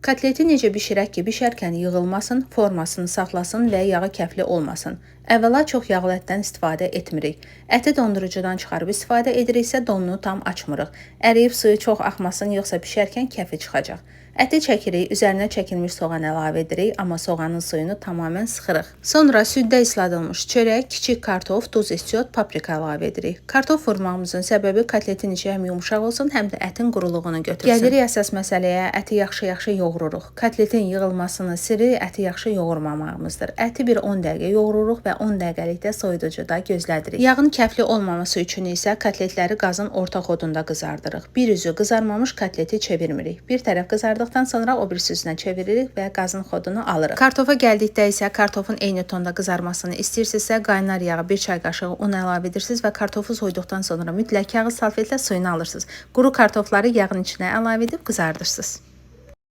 Kotleti necə bişirək ki, bişərkən yığılmasın, formasını saxlasın və yağı kəfli olmasın. Əvvəla çox yağlı ətdən istifadə etmirik. Əti dondurucudan çıxarıb istifadə ediriksə donunu tam açmırıq. Əriyib suyu çox axmasın, yoxsa bişərkən kəfi çıxacaq. Əti çəkirik, üzərinə çəkilmiş soğan əlavə edirik, amma soğanın suyunu tamamilə sıxırıq. Sonra süddə isladılmış çörək, kiçik kartof, duz, istiot, paprika əlavə edirik. Kartof vurmağımızın səbəbi kotletin içi həm yumşaq olsun, həm də ətin quruluğunu götürsün. Gəlirik əsas məsələyə, əti yaxşı-yaxşı yoğururuq. Kotletin yığılmasının sirri əti yaxşı yoğurmamağımızdır. Əti bir 10 dəqiqə yoğururuq və 10 dəqiqəlikdə soyuducuda gözlədirik. Yağın kəfli olmaması üçün isə kotletləri qazın orta xodunda qızardırıq. Bir üzü qızarmamış kotleti çevirmirik. Bir tərəf qızardıqdan sonra o birisi üzünə çeviririk və qazın xodunu alırıq. Kartofa gəldikdə isə kartofun eyni tonda qızarmasını istəyirsinizsə qaynar yağa 1 çay qaşığı un əlavə edirsiniz və kartofu soyduqdan sonra mütləq kağız salfetlə suyunu alırsınız. Quru kartofları yağın içinə əlavə edib qızardırsınız.